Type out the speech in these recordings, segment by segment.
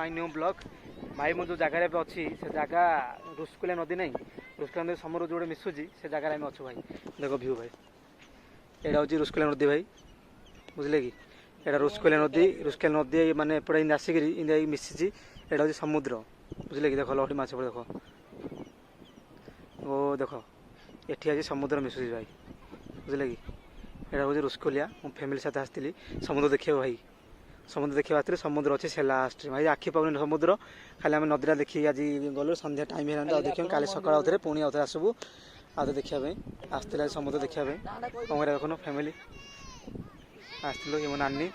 my new vlog। ଭାଇ, ମୁଁ ଯେଉଁ ଜାଗାରେ ଏବେ ଅଛି, ସେ ଜାଗା ରୁଷକୁଲିଆ ନଦୀ ନାହିଁ, ରୁଷକୁଲିଆ ନଦୀ ସମୁଦ୍ର ଯେଉଁଠି ମିଶୁଛି, ସେ ଜାଗାରେ ଆମେ ଅଛୁ ଭାଇ। ଦେଖ ଭିଉ ଭାଇ, ଏଇଟା ହେଉଛି ରୁଷକୁଲିଆ ନଦୀ ଭାଇ, ବୁଝିଲେ କି? ଏଇଟା ରୁଷକୁଲିଆ ନଦୀ। ରୁଷକୁଲିଆ ନଦୀ ମାନେ ଏପଟେ ଏମିତି ଆସିକିରି ଏମିତି ଯାଇକି ମିଶିଛି। ଏଇଟା ହେଉଛି ସମୁଦ୍ର, ବୁଝିଲେ କି? ଦେଖ, ଲହଡ଼ି ମାଛ ଏପଟେ ଦେଖ। ଓ ଦେଖ, ଏଠି ଆଜି ସମୁଦ୍ର ମିଶୁଛି ଭାଇ, ବୁଝିଲେ କି? ଏଇଟା ହେଉଛି ରୁଷକୁଲିଆ। ମୁଁ ଫ୍ୟାମିଲି ସାଥେ ଆସିଥିଲି ସମୁଦ୍ର ଦେଖିବାକୁ ଭାଇ। ସମୁଦ୍ର ଦେଖିବାକୁ ଆସିଥିଲି। ସମୁଦ୍ର ଅଛି ସେ ଲାଷ୍ଟରେ ଭାଇ, ଆଖି ପାଉନି ସମୁଦ୍ର। ଖାଲି ଆମେ ନଦୀଟା ଦେଖିକି ଆଜି ଗଲୁ। ସନ୍ଧ୍ୟା ଟାଇମ୍ ହେଲାଣି ତ ଆଉ ଦେଖିବୁ। କାଲି ସକାଳ ଆଉଥରେ ପୁଣି ଆଉଥରେ ଆସିବୁ ଆଉଥରେ ଦେଖିବା ପାଇଁ। ଆସିଥିଲେ ଆଜି ସମୁଦ୍ର ଦେଖିବା ପାଇଁ। କ'ଣ କରିବା, ଦେଖୁନ, ଫ୍ୟାମିଲି ଆସିଥିଲୁ। ଇଏ ମୋ ନାନୀ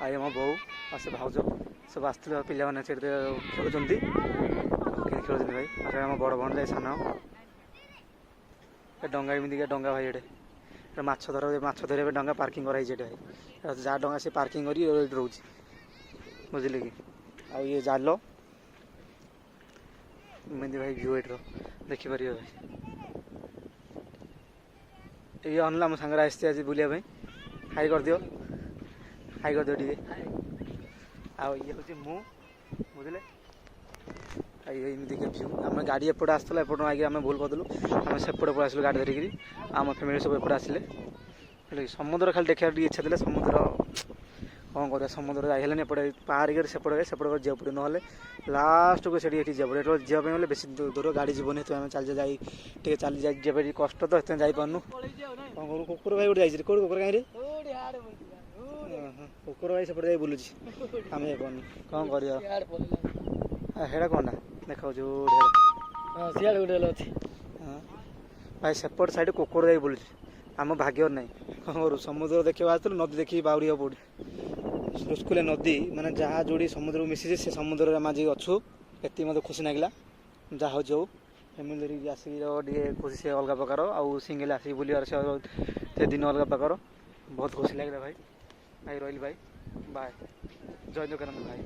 ଆଉ ଇଏ ମୋ ବୋଉ ଆଉ ସେ ଭାଉଜ ସବୁ ଆସିଥିଲୁ। ଆଉ ପିଲାମାନେ ସେଠି ଖେଳୁଛନ୍ତି, କେମିତି ଖେଳୁଛନ୍ତି ଭାଇ। ଆଉ ସେଇଟା ଆମ ବଡ଼ ଭଉଣୀ ଯାଇ ସାନ। ଏ ଡଙ୍ଗା, ଏମିତିକା ଡଙ୍ଗା ଭାଇ। ଏଠି ଏଟା ମାଛ ଧରିବା ପାଇଁ ଡଙ୍ଗା ପାର୍କିଂ କରାହେଇଛି ଏଠି ଭାଇ। ଏଟା ଯାହା ଡଙ୍ଗା ସେ ପାର୍କିଂ କରି ଏଇଠି ରହୁଛି, ବୁଝିଲେ କି? ଆଉ ଇଏ ଜାଲ। ଏମିତି ଭାଇ ଭିଉ ଏଠିର ଦେଖିପାରିବେ ଭାଇ। ଇଏ ଅନିଲ, ଆମ ସାଙ୍ଗରେ ଆସିଛି ଆଜି ବୁଲିବା ପାଇଁ। ହାଇ କରିଦିଅ, ହାଇ କରିଦିଅ ଟିକେ। ଆଉ ଇଏ ହେଉଛି ମୁଁ, ବୁଝିଲେ? ଆଉ ଇଏ ଏମିତିକା ଭିଉ। ଆମେ ଗାଡ଼ି ଏପଟେ ଆସୁଥିଲା, ଏପଟୁ ଆଇକି ଆମେ ଭୁଲ କରିଦେଲୁ। ଆମେ ସେପଟେ ପଳେଇ ଆସିଲୁ ଗାଡ଼ି ଧରିକିରି। ଆମ ଫ୍ୟାମିଲି ସବୁ ଏପଟେ ଆସିଲେ, ବୁଝିଲେ କି? ସମୁଦ୍ର ଖାଲି ଦେଖିବାକୁ ଟିକେ ଇଚ୍ଛା ଥିଲା। ସମୁଦ୍ର କ'ଣ କରିବା, ସମୁଦ୍ର ଯାଇ ହେଲାନି। ଏପଟେ ପାରିକରି ସେପଟେ ଗଲେ, ସେପଟେ ଯିବାକୁ ପଡ଼ିବ, ନହେଲେ ଲାଷ୍ଟକୁ ସେଠି ଏଠି ଯିବାକୁ ପଡ଼ିବ। ଏଠି ଯିବା ପାଇଁ ହେଲେ ବେଶୀ ଦୂର ଗାଡ଼ି ଯିବନି। ସେଥିପାଇଁ ଆମେ ଚାଲି ଯାଇ ଟିକେ ଚାଲି ଯାଇ ଯିବା ପାଇଁ ଟିକେ କଷ୍ଟ ତ, ସେଥିପାଇଁ ଯାଇପାରୁନୁ। କ'ଣ କରୁ? କୁକୁର ଭାଇ ଗୋଟେ ଯାଇଛି। କୋଉଠି କୁକୁର? କାହିଁରେ କୁକୁର ଭାଇ ସେପଟେ ଯାଇ ବୁଲୁଛି, ଆମେ ଯାଇପାରୁନୁ। କ'ଣ କରିବା? ହେଟା କ'ଣଟା ଦେଖାଉଛି ଯୋଉଠି? ହଁ, ସିଆଡ଼େ ଗୋଟେ ହେଲେ ଅଛି। ହଁ ଭାଇ, ସେପଟ ସାଇଡ୍ କୁକୁର ଯାଇ ବୁଲୁଛି। ଆମ ଭାଗ୍ୟରେ ନାହିଁ। କ'ଣ କରୁ? ସମୁଦ୍ର ଦେଖିବାକୁ ଆସିଥିଲୁ, ନଦୀ ଦେଖିକି ବାଉରିବାକୁ ପଡୁଛି। ରୁଷକୁଲିଆ ନଦୀ ମାନେ ଯାହା ଯୋଉଠି ସମୁଦ୍ରକୁ ମିଶିଛି, ସେ ସମୁଦ୍ରରେ ଆମେ ଆଜି ଅଛୁ। ଏତିକି ମୋତେ ଖୁସି ଲାଗିଲା। ଯାହା ହଉଛି ହଉ, ଫ୍ୟାମିଲି ଧରିକି ଆସିକି ଟିକେ ଖୁସି ସେ ଅଲଗା ପ୍ରକାର, ଆଉ ସିଙ୍ଗଲ ଆସିକି ବୁଲିବାର ସେ ଦିନ ଅଲଗା ପ୍ରକାର। ବହୁତ ଖୁସି ଲାଗିଲା ଭାଇ। ଭାଇ, ରହିଲି ଭାଇ, ବାଏ। ଜୟ ଜଗନ୍ନାଥ ଭାଇ।